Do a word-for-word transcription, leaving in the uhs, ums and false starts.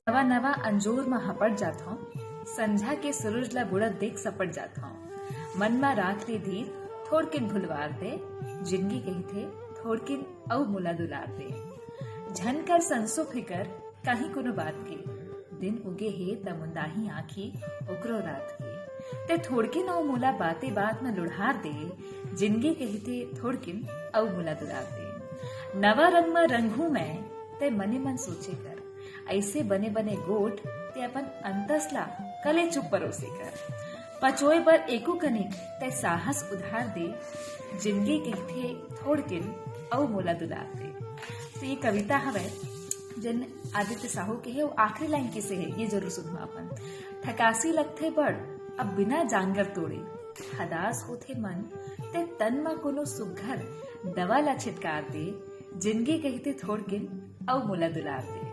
नवा नवा अंजोर म हपट जाथंव, संझा के सूरज ला बुड़त देख सपट जाथंव। मन म राख ले धीर, थोड़किन भुलवार दे, जिनगी कहिथे थोड़किन अउ मोला दुलार दे। झन कर संसो फिकर, काहीं कोनो बात के। दिन उगे हे त मुंदाही आँखी ओकरो रात के। ते थोड़किन अउ मोला बाते बात म लुढ़ार दे, जिनगी कहिथे थोड़किन अउ मोला दुलार दे। नवा रंग म रंगहूं मैं, ते मने मन सोचे कर। अइसे बने बने गोठ, ते अपन अंतस ला कलेचुप परोसे कर। पचोए बर एको कनिक, ते साहस उधार दे, जिनगी कहिथे थोड़किन अउ मोला दुलार दे। तो ये कविता हवय, जेन आदित्य साहू के हे, वो आखिरी लाइन किसे हे, ये जरूर सुनहू अपन। थकासी लगथे बड़, अब बिना जांगर तोड़े, हदास होथे मन, ते तन म कोनो सुग्घर दवा ला छिटकार दे, जिनगी कहिथे थोड़किन अउ मोला दुलार दे।